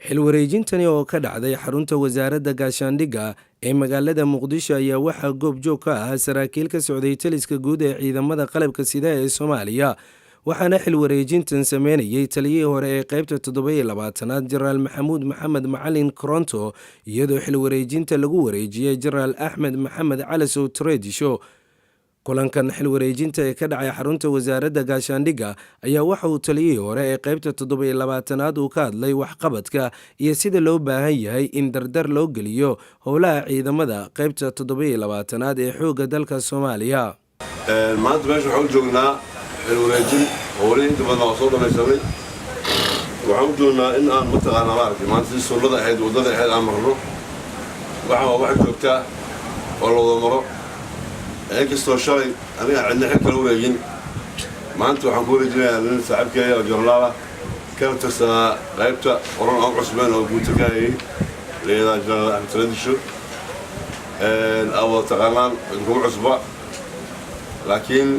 Xil wareejintani oo ka dhacday xarunta Wasaaradda Gaashaandhigga ee magaalada Muqdisho ayaa waxaa goob joog ka ahaa saraakiil ka socday taliska guud ee ciidamada qalabka sida ee Soomaaliya, waxaana xil wareejintan sameynayay taliyihii hore ee qeybta 27aad, Jenaraal Maxamuud Maxamed Macalin Koronto, iyadoo xil wareejinta lagu wareejiyey Jenaraal Axmed Maxamed Calasow Tareedisho. Kulankan xil wareejinta ee ka dhacay xarunta Wasaaradda Gaashaandhigga ayaa waxa uu taliyihii hore ee qeybta 27aad uu ka hadlay waxqabadka iyo sida loo baahan yahay in dardar loo geliyo howlaha ciidamada qeybta 27aad ee xoogga dalka Soomaaliya. Maanta meesha waxaan u joognaa xil wareejin. Howlihii inta badan waa soo dhamaysanay. Waxaan u joognaa in aan, mataqaanaa, maaragtay, maanta si sunnada ahayd, waddada ahayd aan marno. Waxaan waa wax joogtaa oo la wada maro. Inkastoo shalay aniga cidna xil kala wareegin, maanta waxaan ku wareejinayaa nin saaxiibkeeya oo jenaraal ah, kana tirsanaa qaybta qoran oo cusbeen oo guuta ka hayay, layidhaha Jenaraal Axmed Tareedisho. Aa wada taqaanaan, idinkuma cusba, laakiin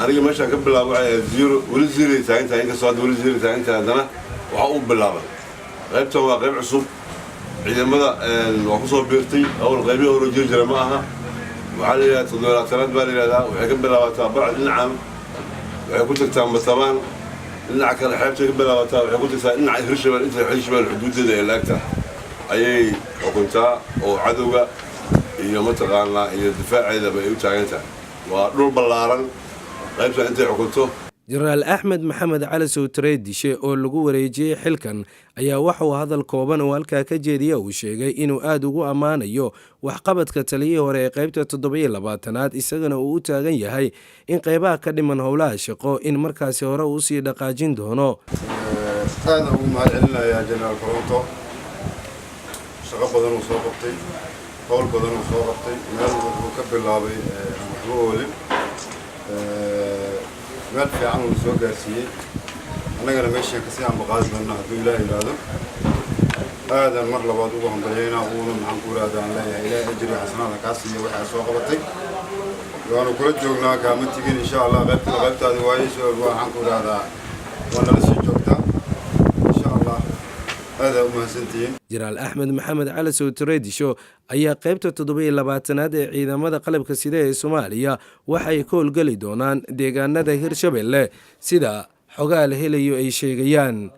aniga meeshaan ka bilaabo waxay ahayd zero. Weli zero ay taagan tahay. Inkastoo hadda weli zero taagan tahay, haddana waxa uu bilaabay. Qaybtan waa qayb cusub, ciidamada waa kusoo biirtay. Awal qaybihii hore jiri jira ma aha. Waxaa la yidhahdaa 27aad baa la yidhahdaa. Waxay ka bilaabataa Balcad dhinacan, waxay ku tagtaa Matabaan dhinaca kale, xeebtay ka bilaabataa, waxay ku tagtaa dhinaca Hirshabeel. Inta Hirshabeel xuduudeeda ay laagta ayay xukuntaa oo cadowga iyo, mataqaanaa, iyo difaaceedaba ay u taagan tahay. Waa dhul ballaaran qaybtan intay xukunto. Jenaraal Axmed Maxamed Calasow Tareedishe oo lagu wareejiyey xilkan ayaa waxa uu hadal kooban oo halkaa ka jeediya uu sheegay inuu aada ugu ammaanayo waxqabadka taliyihii hore ee qeybta 27aad, isagana uu u taagan yahay in qeybaha ka dhiman howlaha shaqo in markaasi hore uu usii dhaqaajin doono. Aada ugu mahad celinayaa Jenaraal Koronto. Shaqo badan uu soo qabtay, howl badan uu soo qabtay. Meel wuxuu ka bilaabay aan waxba oolin, meel fiican uu soo gaarsiiyey. Annagana meeshaan kasii ambaqaadi doonna hadduu Ilaah yidhaahdo. Aadan mar labaad ugu hambalyaynaa, uuna, maxaan ku yidhahda, aan leeyahay Ilaahay ajri xasanaada kaa siiya waxaa soo qabatay. Waanu kula joognaa, kaama tigin, insha Allah. Qaybtana qaybtaadi waaye soo, waxaan ku idhahdaa, waa nala sii joogtaa, insha Allah. Aadaa u mahadsantihiin. Jenaraal Axmed Maxamed Calasow Tareedisho ayaa qaybta 27aad ee ciidamada qalabka sida ee Soomaaliya waxay ka howlgeli doonaan deegaanada Hirshabelle, sida xogaal helayo ay sheegayaan.